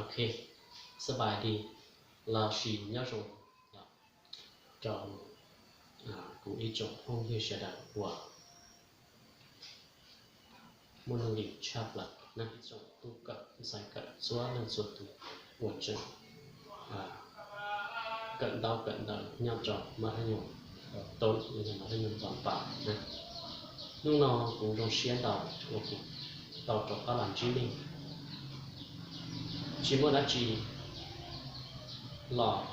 OK，สบายดี เราสิญาติโยม เรา อ่า กูอีจงห้องเฮียเสียดายกว่า Môn lý chap là năng trong tu cận giải cận xóa năng suốt tu của trường. À, cận đau cận đau nhau trò mà hay nhung. Tốn, mà hay nhung toàn bản nè. Lúc nó cũng trong siết đầu, của cũng tàu trọc các làm trí linh. Chỉ mua đã chỉ lò,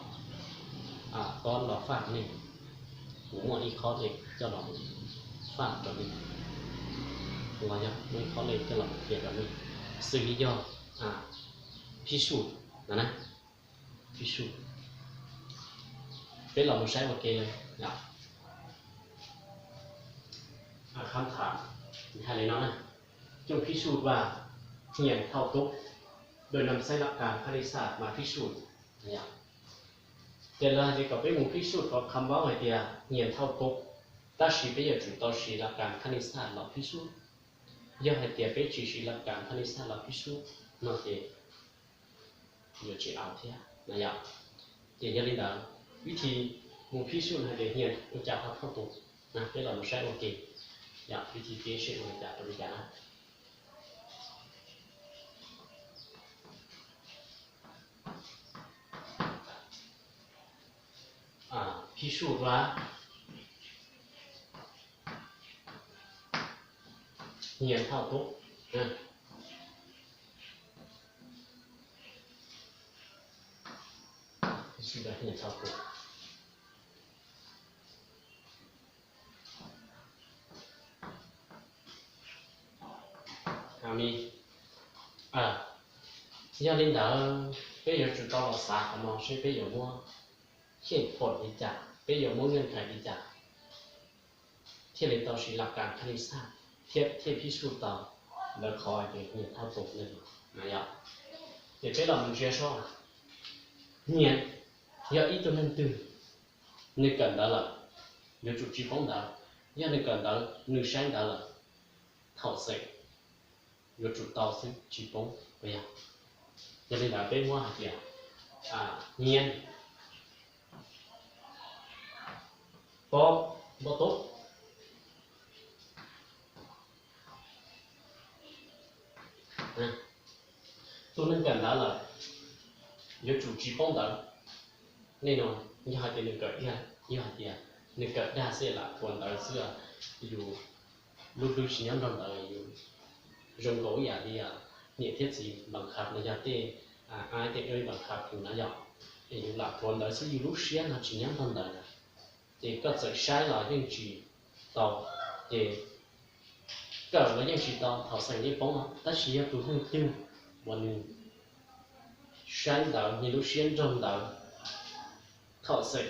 à, con lò phạt mình. ໝູ່ອີກຂໍ້ເລກຈະລອງຝາກຕົວນີ້ ລະຍະ ໝູ່ອີກຂໍ້ເລກຈະລອງຂຽນຕົວນີ້ ຊື່ຍໍ່ ອາ ພິສູດ ນະນະ ພິສູດ ເປັນລະບໍ່ໃຊ້ໂອເຄເລີຍນະ. ອາ ຄຳຖາມໃຫ້ເລີຍເນາະນະ ຈົ່ງພິສູດວ່າຮຽນເທົ່າຕົກ ໂດຍນຳໃຊ້ຫຼັກການຄະນິດສາດມາພິສູດນະ. ເຈົ້າລະເຮັດກໍເປັນໝູ່ພິສູດ ເພາະຄຳເວົ້າໃຫ້ເຕີຍ ຮຽນເທົ່າຕົກ ຕາຊີໄປເຫຍຈຸຕອຊີຫຼັກການຄະນິດສາດເນາະ ພິສູດ ຢາກໃຫ້ເຕີຍໄປຈີຊີຫຼັກການຄະນິດສາດເນາະ ພິສູດ ເນາະເຕ ຢາກຈີເອົາເທຍນະ ຢາກເຕຍ ຢາກລີນດາ ວິທີໝູ່ພິສູດໃຫ້ເຕີຍຮຽນຮູ້ຈັກເທົ່າຕົກນະ ເວລາມາໃຊ້ໂອເຄ ຢາກວິທີເຕຍໃຊ້ໂອເຄ ຕົວນີ້ນະ. ອາ ພິສູດວ່າຮຽນເທົ່າຕົກນະ ພິສູດວ່າຮຽນເທົ່າຕົກ. ອາ ມີ ອາ ຢາລິນດາ ເປັນຫຍັງຈຶ່ງຕ້ອງລັກສາຄຳມອງ ເຊັ່ນ ເປັນຫຍັງບໍ່ເຫດຜົນດີຈາ ເປັນຫຍັງບໍ່ເງື່ອນໄຂດີຈາ ທຽບເລີຍຕໍ່ຊີຫຼັກການຄະນິດສາດ ທຽບ ທຽບພິສູດຕໍ່ ແລ້ວຂໍໃຫ້ເປັນຮຽນເທົ່າຕົກນັ້ນນະ ຢາກ ເປັນເປັນລອງເຈຊອນ ຮຽນ ຢາກອີກຕົວໜຶ່ງຕື່ມ 你跟到了，有主机风的，要你跟到，你山到了，套谁，有主导是机风，不要。这里呢，被我还讲，啊，年，包，包多。 ນະ ໂຕໜຶ່ງກັນດາລະ ຢາກຈູຈີປ້ອງດາ ແນ່ນອນ ຢາກໃຫ້ເປັນໜຶ່ງກະ ຢາກ ຢາກໃຫ້ເປັນໜຶ່ງກະດາເສລະ ຄວນດາເສືອ ຢູ່ ລູກດູຊິຍາມດອນດາ ຢູ່ ໂຮງໂກຢາດີອາ ເນເທດຊີ ບັງຄັບ ນະຍາເຕ ອາ ອາຍເຕເອີຍ ບັງຄັບ ຢູ່ນະ ຢາກ ເອ ຢູ່ລະ ຄວນດາເສືອ ຢູ່ລູກຊຽນ ນະ ຊິຍາມດອນດາ ນະ ເຈກໍຈະໃຊ້ລາວຈັ່ງຈີຕໍ່ ເຈກໍລາວຈັ່ງຈີຕໍ່ ເຂົາໃສ່ເນປ້ອງ ແຕ່ຊີຍາຕູເຖິງຕື່ມ ວັນໜຶ່ງ ແຊນດາວ ມີລູກຊຽນຈອມດາວ ເຂົາໃສ່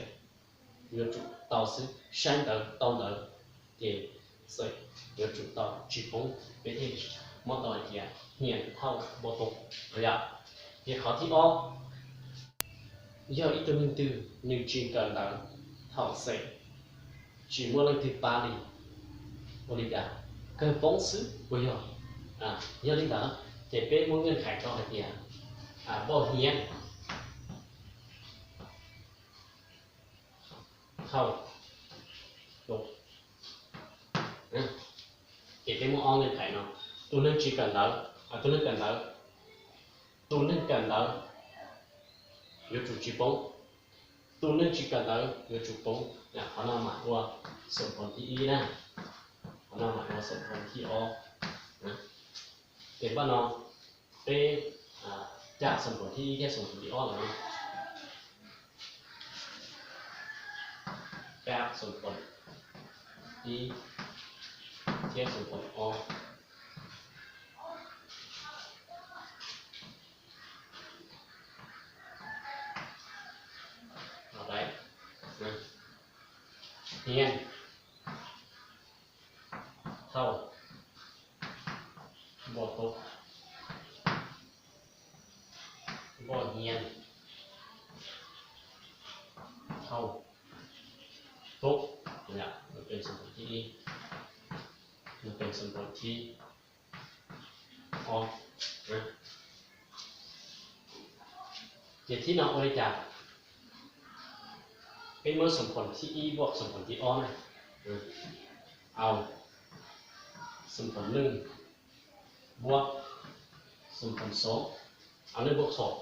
ເນຕູ້ຈູຕໍ່ ແຊນດາວ ຕອງດາວ ເຈໃສ່ເນຕູ້ຈູຕໍ່ ຈີປ້ອງ ເປັນເອ ມອຕອເຈຍ ຮຽນເທົ່າບໍ່ຕົກ ລະຍະ ເຮຍເຂົ້າທີ່ອອກ ເອີ ອີກໂຕໜຶ່ງຕື່ມ ໜຶ່ງຈີນການດັງ ເທົ່າເສ ຈີມົວເລີຍຕິດປາລີ ໂອລິດາ ເກີດປ້ອງຊຶ ບໍ່ຍອມ ອາ ເອີ ລິດາ ເຈເປັນມົວເງື່ອນໄຂຕໍ່ໃຫ້ເຕີຍ ອາ ບໍ່ຮຽນ ເຂົ້າ ຕົກ ນະ ເອ ເປັນໝູ່ອອງເງື່ອນໄຂເນາະ ຕູໜຶ່ງຈີກັນເລີ ອາ ຕູໜຶ່ງກັນເລີ ຕູໜຶ່ງກັນເລີ ໂຍຈູຈີປົງ ຕູໜຶ່ງຈີກັນເລີ ໂຍຈູປົງ ນະ ເຮົານຳມາຕົວສົມຜົນທີ່ອີນະ ເຮົານຳມາຕົວສົມຜົນທີ່ອອ ນະ ເປັນບໍ່ເນາະ? ເປັນ ອາ ຈາກສົມຜົນທີ່ອີ ແທກສົມຜົນທີ່ອອກແລ້ວເນາະ ຈາກສົມຜົນທີ່ ແທກສົມຜົນອອກ ເອົາໄດ້ນະ ຮຽນ ເທົ່າ ບໍ່ຕົກ ບໍ່ຮຽນ ເທົ່າ ຕົກ ນີ້ລະ ມັນເປັນສົມຜົນທີ່ດີ ມັນເປັນສົມຜົນທີ່ ອອກ ນະ ເດທີ່ນອນໂອລິຈາ ເປັນເມື່ອສົມຜົນທີ່ອີບວກສົມຜົນທີ່ອໍນະ ເອົາສົມຜົນໜຶ່ງບວກສົມຜົນສອງ ເອົາໜຶ່ງບວກສອງ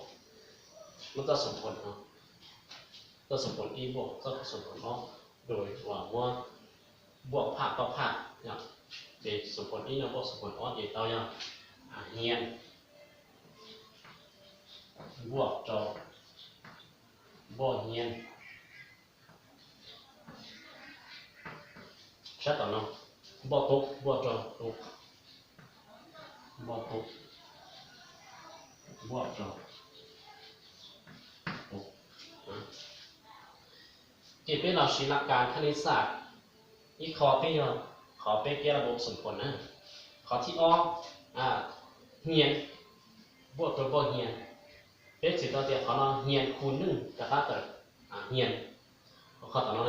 ມັນຈະສົມຜົນເນາະ ຈະສົມຜົນອີບວກຈະສົມຜົນອໍ ໂດຍວ່າເມື່ອ ບວກພາກຕໍ່ພາກເນາະ ເປັນສົມຜົນອີເນາະ ບວກສົມຜົນອໍ ເອເຕົ້າຢ່າງ ອາ ຮຽນ ບວກຕໍ່ບໍ່ຮຽນ ຊັດເນາະ ບໍ່ຕົກ ບວກຕໍ່ຕົກ ບໍ່ຕົກ ບວກຕໍ່ຕົກ ເກັບໄວ້ເຮົາຊິຫຼັກການຄະນິດສາດ ອີກຂໍ້ທີ່ເຮົາ ເຂົາເປັນກ່ຽວລະບົບສົມຜົນນະ ຂໍ້ທີ່ອອກ ອາ ຮຽນ ບວກຕົວບໍ່ຮຽນ ເປັນຊິຕໍ່ເຕີຍເຂົາເນາະ ຮຽນຄູນໜຶ່ງກະຕາເຕີ ອາ ຮຽນ ເຂົາຕອບເນາະ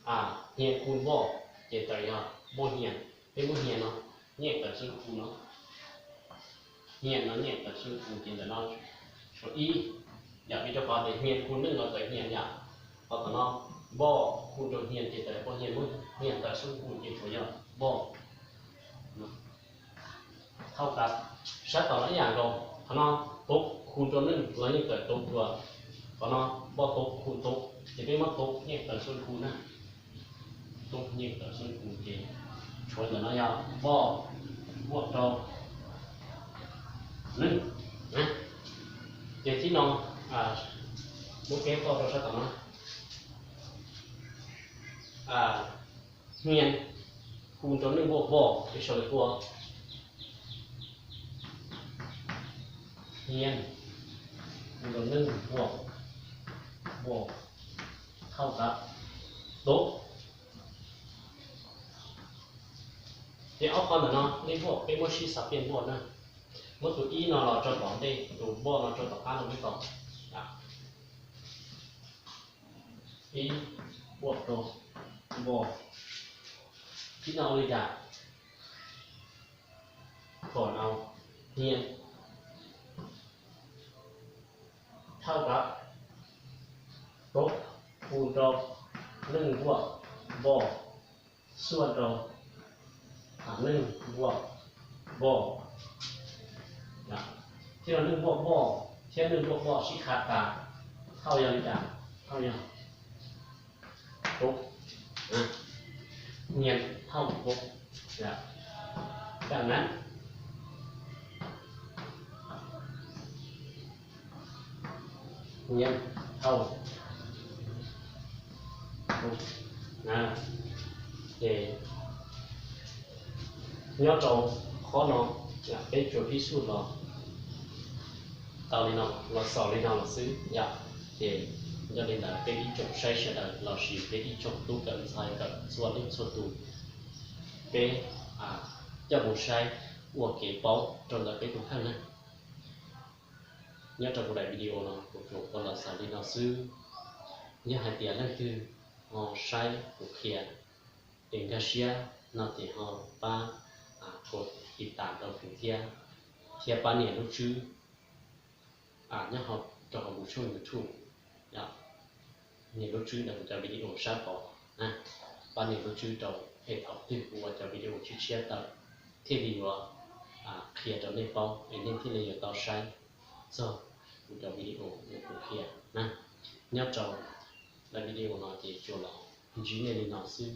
ອາ ຮຽນຄູນບໍ່ ເຈນເຕີຍ ບໍ່ຮຽນ ເປັນບໍ່ຮຽນເນາະ ແຍກເຕີຊຸດຄູນເນາະ ຮຽນເນາະ ແຍກເຕີຊຸດຄູນ ເຈນເຕີເນາະ ສ່ວນອີ ຢາກມີເຈົ້າຂອງເດ ຮຽນຄູນໜຶ່ງ ເອົາເຕີຮຽນ ຢາກ ເອົາຕອນເນາະ ບໍ່ຄູນຕົວຮຽນ ເຈນເຕີບໍ່ຮຽນ ບໍ່ຮຽນເຕີຊຸດຄູນ ເຈນຕົວ ບໍ່ ເທົ່າກັບ ຊັດຕອນລະຢ່າງດອກ ເນາະ ຕົກຄູນຕົວໜຶ່ງ ລະຍັງເກີດຕົກຕົວ ເນາະ ບໍ່ຕົກຄູນຕົກ ຈະເປັນບໍ່ຕົກແຍກເຕີຊົນຄູນນະ ຕົກແຍກເຕີຊົນຄູນ ເຈ ຊົນເນາະ ບໍ່ ບວກຕໍ່ໜຶ່ງນະ ເຈທີ່ນ້ອງ ອາ ບໍ່ເກັບຕໍ່ໂທລະສັບເນາະ ອາ ຮຽນ ຄູນຕົວໜຶ່ງບວກບໍ່ ເປັນເທົ່າໃດກວ່າ ຮຽນ ຄູນຕົວໜຶ່ງບວກບໍ່ ເທົ່າກັບ ຕົກ ເດ ເອົາຄວາມເນາະ ເລກບວກ ເປັນໝົດສີ່ສັບປ່ຽນບວກນະ ໝົດຕົວອີເນາະ ເຮົາຈະຕອບເດ ຕົວບໍ່ເນາະ ຈະຕອບຜ່ານລົງໄປຕໍ່ ອາ ອີບວກຕົວບໍ່ ທີ່ເຮົາເລີຍຈະ ຖອນເອົາ ຮຽນ ເທົ່າກັບ ຕົກ ຄູນຕໍ່ ໜຶ່ງບວກ ບໍ່ ສ່ວນຕໍ່ ອາ ໜຶ່ງບວກ ບໍ່ ນະ ທີ່ວ່າໜຶ່ງບວກບໍ່ ທຽບໜຶ່ງບວກບໍ່ ຊີ້ຂາດຕາ ເທົ່າຫຍັງຈະ ເທົ່າຫຍັງ ຕົກ ນະ ຮຽນເທົ່າຕົກ ນະ ດັ່ງນັ້ນ ຮຽນເທົ່າ ນະ ເດ ຍ້ອນເຈົ້າຂໍນ້ອງ ຢາກໄປຈວດພິສູດເນາະ ເຕົານີ້ເນາະ ລາວສອນເລີຍເນາະ ລາວຊື້ ຢາກເດ ຍ້ອນນີ້ນະ ເປັນອີ່ຈົງໃຊ້ເສຍດາຍ ລາວຊິເປັນອີ່ຈົງຕູ້ກັນຊາຍກັບສ່ວນນີ້ສ່ວນຕູ ເປັນ ອາ ຈະບໍ່ໃຊ້ ອວກເກເປົາ ຈົນລະເປັນຕົວເທົ່ານັ້ນ ຍ້ອນເຈົ້າຜູ້ໃດວິດີໂອເນາະ ໂປຣໂມດລາວສອນເລີຍເນາະ ຊື້ ຢາກໃຫ້ເຕີຍນນັ້ນຄື ເຮົາໃຊ້ໂອເຄ ເອັງກາເຊຍເນາະ ທີ່ເຮົາປາ ອາ ກົດຕິດຕາມເຮົາເປັນເທື່ອ ເທື່ອປານນີ້ຮູ້ຊື່ ອາ ຍາມເຮົາເຈົ້າຂອງຜູ້ຊົມຢູທູບ ຍາມນີ້ຮູ້ຊື່ນຳຈາກວິດີໂອຊັດອອກນະ ປານນີ້ຮູ້ຊື່ເຈົ້າເຮັດອອກຕື່ມວ່າຈາກວິດີໂອຊິເຊຍເຈົ້າ ທີ່ດີວ່າ ອາ ເຄລຍເຈົ້າເນເປົາ ເອັນເນທີ່ລະເອີຍເຕົ້າໃຊ້ ຊອບຜູ້ເຈົ້າວິດີໂອເປັນຜູ້ເຄລຍນະ ຍາມເຈົ້າ ລະວິດີໂອເນາະ ທີ່ຈວດລາວ ຈິງເນລີເນາະ ຊື່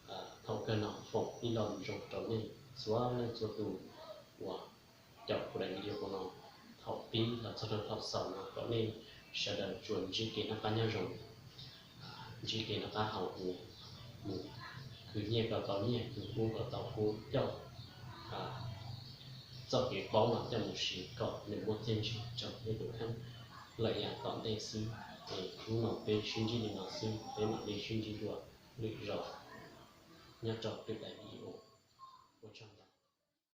ເອີ ເທົ່າເກີນເນາະ ຟອງອີລອນ ຈົງເຈົ້າເນ ສວນເນ ສວນຕູ ວ່າ ເຈົ້າຜູ້ໃດວິດີໂອເນາະ ເທົ່າປີ ລະເທົ່າເທົ່າເສົາເນາະ ເຈົ້າເນ ສະເດີນຈວນ ຈີເກ ນະກະຍາຢອງ ອາ ຈີເກ ນະກະເຮົາ ໝູ່ ຄືເນກະເຕົາເນ ຄືຄູກະເຕົາຄູ ເຈົ້າ ອາ ເຈົ້າເກເປົາເນາະ ເຈົ້າໝູ່ຊີເກາະ ເນໂມເຈນຈີ ເຈົ້າເນດູຄັນ ລະຍາຕອນເດຊື ເອ ຄູເນາະ ເປຊິນຈີເນເນາະ ຊື ເປມາເດຊິນຈີດວ ຫຼື ເຈົ້າ ຍາຈອກເປັນໄດວິດີໂອ ໂອຈານ